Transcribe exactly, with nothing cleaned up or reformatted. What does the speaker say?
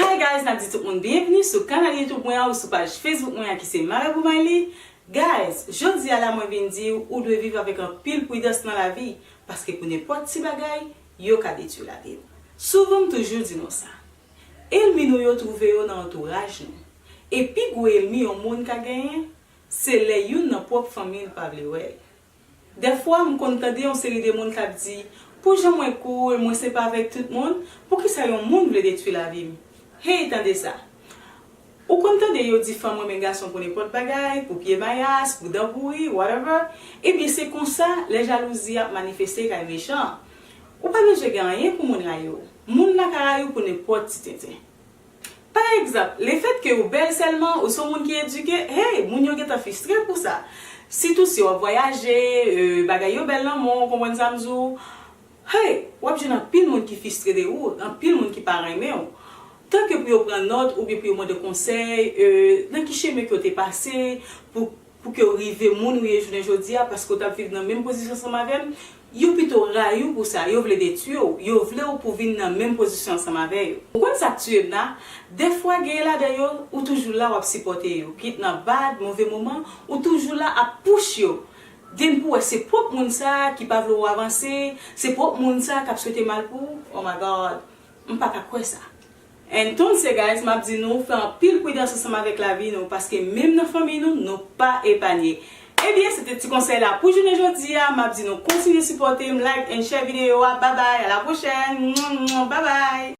Hi guys, n ap di tout moun byenvni sou kanal YouTube mwen an ou sou paj Facebook mwen an ki se Mara Boumayli. Guys, jodi a la mwen vin di w, ou dwe viv avèk anpil pridans nan lavi, paske pou nenpòt ti bagay, yo ka detwi lavi w. Souvan m toujou di nou sa. Ènmi nou yo twouve yo nan antouraj nou. E pi gwo ènmi yon moun ka genyen, se lè youn nan pwòp fanmi l pa vle wè l. Dèfwa, m konn tande yon seri de moun k ap di, pou jan mwen cool, mwen senpa avèk tout moun, poukisa yon moun vle detwi lavi m? Hey, tande sa! Ou konn tande yo di fanm renmen gason pou nenpòt bagay, pou pye mayas, pou dan pouri, whatever. Ebyen, se konsa, lè jalouzi ap manifeste kay mechan. Ou pa bezwen gen anyen pou moun rayi w. Moun nan ka rayi w pou nenpòt ti tenten. Pa egzanp, lefètke ou bèl sèlman, ou se yon moun ki edike, hey, moun yo gentan fristre pou sa. Sitou si w ap vwayaje, euh, bagay yo bèl nan men w, ou konprann sa m di w. Hey, w ap jwenn anpil moun ki fristre de ou, anpil moun ki pa renmen w. Tanke pou yo pran nòt oubyen pou yo mande konsèy, euh, nan ki chemen ke w te pase, pou, pou ke w rive moun ou ye jounen jodi a, paske w t ap viv nan menm pozisyon ansanm avè m, yo pito rayi w pou sa, yo vle detwi w, yo vle w pou vin nan menm pozisyon ansanm avè yo. Ou konn sa k tiye m la? Dèfwa, genyen ladan yo, ou toujou la, w ap sipòte yo. Kit nan bad, move moman, ou toujou la ap push yo. Then pou wè se pwòp moun sa a ki pa vle w avanse, se pwòp moun sa a k ap swete mal pou ou. Oh my God, m pa ka kwè sa. And tonse guys, m ap di nou, fè anpil pridans ansanm avèk lavi nou, paske menm nan fanmi nou, nou pa epanye. Ebyen, se te ti konsèy la pou jounen jodi a, m ap di nou kontinye sipòte m, like and share videyo a, bye bye, a la pwochèn, bye bye.